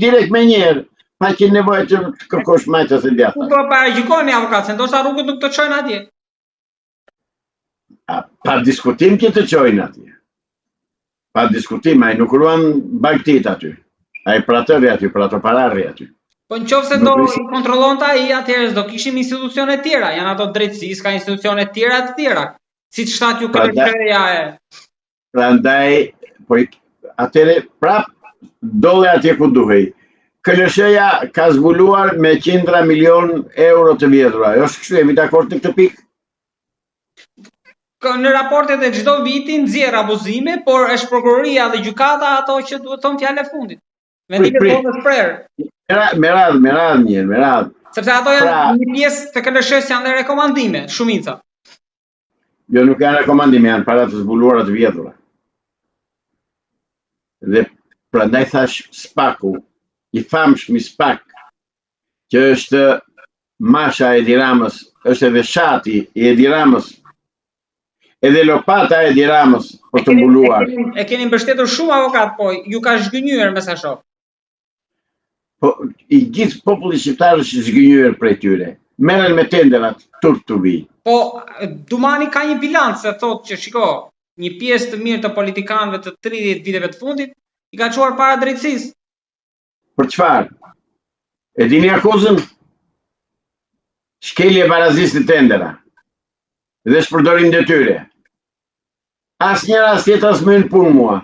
direkt menjëherë, pa qenë nevoja të kërkosh majtas e djathtas. Po paragjykoni avokat, se ndoshta rrugët nuk të çojnë atje. A, pa diskutim që të çojnë atje. Pa diskutim, ai nuk ruan bagëtitë aty. Ai për atë rri aty, për ato para rri aty. Po në qoftë se do i kontrollonte ai, atëherë s'do kishim institucione tjera, janë ato drejtësisë, ka institucione tjera të tjera. Siç thatë ju KLSH-ja e... Prandaj, po atëherë prap dole atje ku duhej. KLSH-ja ka zbuluar me qindra milion euro të vjedhura. Është kështu, jemi dakord në këtë pikë? Në raportet e çdo viti nxjerr abuzime, por është prokuroria dhe gjykata ato që duhet të thonë fjalën e fundit. Vendimet e të prerë. Me radhë, me radhë një, me radhë. Sepse ato janë pra, një pjesë të KLSH-së janë dhe rekomandime, shumica. Jo, nuk janë rekomandime, janë para të zbuluara të vjedhura. Dhe prandaj thashë Spaku, i famshmi Spak, që është masha e Edi Ramës, është edhe shati i Edi Ramës, edhe lopata e Edi Ramës për të mbuluar. E keni, e keni mbështetur shumë avokat, po ju ka zhgënjyer me sa shoh. Po i gjithë populli shqiptar është zhgënjyer prej tyre. Merren me tenderat, turp t'u vijë. Po Dumani ka një bilanc se thotë që shiko, një pjesë të mirë të politikanëve të 30 viteve të fundit i ka çuar para drejtësisë. Për çfarë? E dini akuzën? Shkelje e barazisë në tendera dhe shpërdorim detyre. Asnjëra as tjetra s'më hyn punë mua.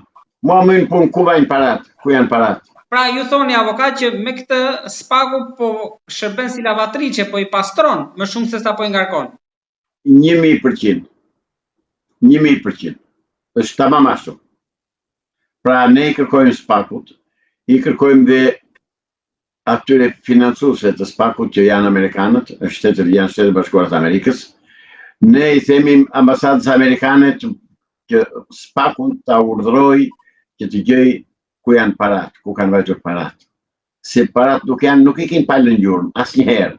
Mua më hyn punë ku vajnë parat, ku janë parat. Pra ju thoni avokat që me këtë Spaku po shërben si lavatriçe, po i pastron më shumë se sa po i ngarkon. 1000%. 1000%. Është tamam ashtu. Pra ne i kërkojmë Spakut, i kërkojmë dhe atyre financuesve të Spakut që janë amerikanët, shtetet janë Shtetet e Bashkuara të Amerikës, ne i themi ambasadës amerikane të, që Spakun ta urdhërojë që të gjejë ku janë parat, ku kanë vajtur parat. Se parat nuk janë, nuk ikin pa lënë gjurmë, asnjëherë.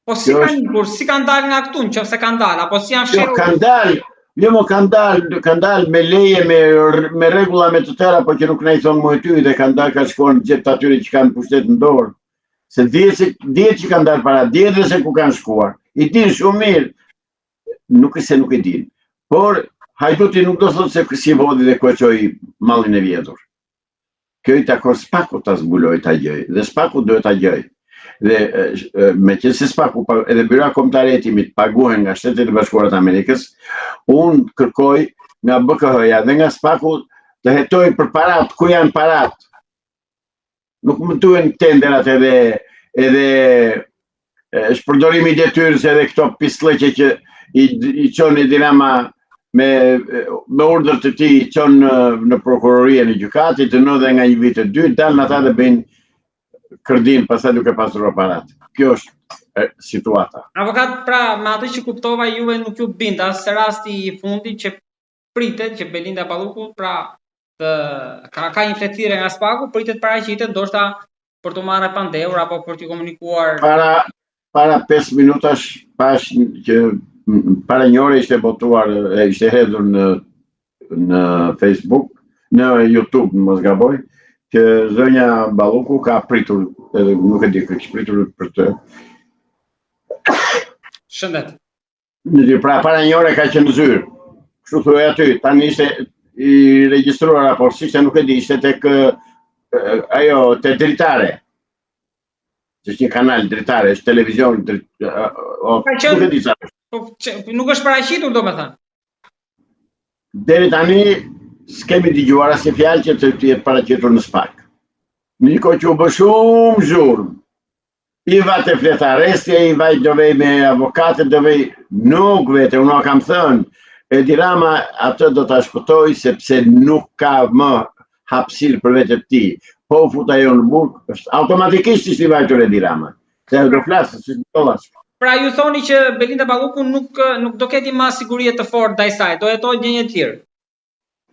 Po si kanë ikur, si kanë dalë nga këtu, në qoftë se kanë dalë, apo si janë jo, fshehur? Jo, kanë dalë, jo mo kanë dalë, kanë dalë me leje, me, me rregulla me të tëra, po që nuk na i thonë mu e ty, dhe kanë dalë, kanë shkuar në xhep të atyre që kanë pushtet në dorë. Se dihet se dihet që kanë dalë para, dihet dhe se ku kanë shkuar. I dinë shumë mirë, nuk e se nuk e dinë. Por, hajduti nuk do thotë se si vodhi dhe ku e çoi mallin e vjedhur. Kjo i takon Spakut ta zbulojë ta gjejë dhe Spaku duhet ta gjejë. Dhe meqenëse Spaku edhe Byroja Kombëtare e Hetimit paguhen nga Shtetet e Bashkuara të Amerikës, unë kërkoj nga BKH-ja dhe nga Spaku të hetojë për parat, ku janë parat. Nuk më duhen tenderat edhe edhe shpërdorimi i detyrës edhe këto pisllëqe që i, i çon Edi Rama me, me urdhër të tij i çon në, në prokurori e në gjykatë, i dënon dhe nga një vit e dy, dalin ata dhe bëjnë kërdinë pastaj duke pastruar parat. Kjo është e, situata. Avokat, pra, me atë që kuptova juve nuk ju bind as rasti i fundit që pritet që Belinda Balluku, pra, të ka ka një fletëthirrje nga SPAK-u, pritet paraqitet ndoshta për t'u marrë e pandehur apo për t'u komunikuar para para 5 minutash pashë që para një ore ishte botuar ishte hedhur në në Facebook, në YouTube, në mos gaboj, që zonja Balluku ka pritur, edhe nuk e di kë kish pritur për të. Shëndet. Në dy, pra para një ore ka qenë në zyrë. Kështu thuhej aty, tani ishte i regjistruar apo si ishte nuk e di, ishte tek ajo te Dritare. Është një kanal Dritare, është televizion drit, o, ka qenë, nuk e di sa. Po, që, nuk është paraqitur domethënë. Deri tani s'kemi dëgjuar asnjë fjalë që të jetë paraqitur në SPAK. Në një kohë që u bë shumë zhurmë, I vajte fletarresti, i vajte do vej me avokatë, do vej, nuk vete, unë e kam thënë, Edi Rama atë do ta shpëtojë sepse nuk ka më hapësirë për vete të tij. Po u fut ajo në burg, është automatikisht ishte i vajtur Edi Rama. Se ajo do flasë, si do lasë. Pra ju thoni që Belinda Balluku nuk nuk do ketë masë sigurie të fortë ndaj saj, do jetojë në një të lirë.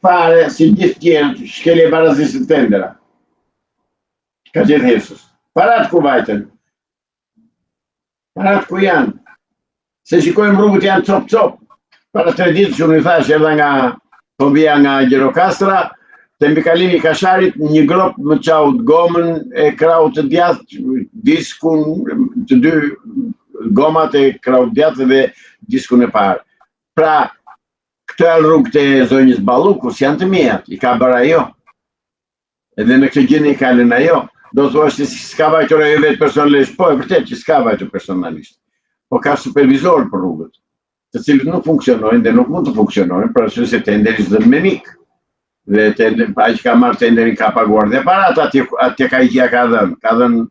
Fare, si gjithë tjerët, shkelje barazisë në tendera. Ka gjithë Jezus. Parat ku vajtën? Parat ku janë? Se shikojmë rrugët janë copë copë. Para tre ditësh unë i thashë, erdha nga, po vija nga Gjirokastra, Te mbikalimi i Kasharit, një gropë më çau gomën e krahut të djathtë, diskun, të dy gomat e krahut të djathtë dhe diskun e parë. Pra, këto janë rrugët e zonjës Balluku, s'janë të miat, i ka bërë ajo. Edhe në këtë gjendje i ka lënë ajo. Do thuash se s'ka vajtur ajo vetë personalisht, po e vërtetë që s'ka vajtur personalisht. Po ka supervizor për rrugët, të cilët nuk funksionojnë dhe nuk mund të funksionojnë, për arsye se tenderi është dhënë me mik. Dhe tender, ai që ka marrë tenderin ka paguar dhe paratë atje, atje ka i që ka dhënë, ka dhënë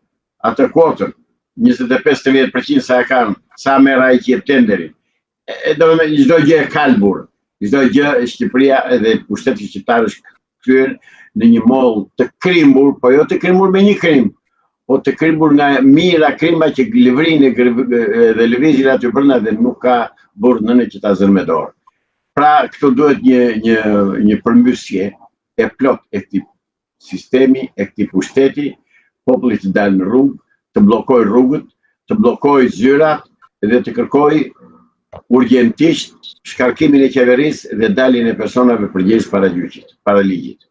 atë kuotën, 25-30% sa e kanë, sa merr ai që jep tenderin. E do me çdo gjë e kalbur, çdo gjë Shqipëria edhe pushteti shqiptar është kthyer në një mollë të krimbur, po jo të krimbur me një krimb, po të krimbur nga mijëra krimba që lëvrijnë dhe lëvizin aty brenda dhe nuk ka burrë nëne që ta zërë me dorë. Pra, këtu duhet një, një, një përmbysje e plotë e këtij sistemi, e këtij pushteti, populli të dalë në rrugë, të bllokojë rrugët, të bllokojë zyrat dhe të kërkojë urgjentisht shkarkimin e qeverisë dhe daljen e personave përgjegjës para gjyqit, para ligjit.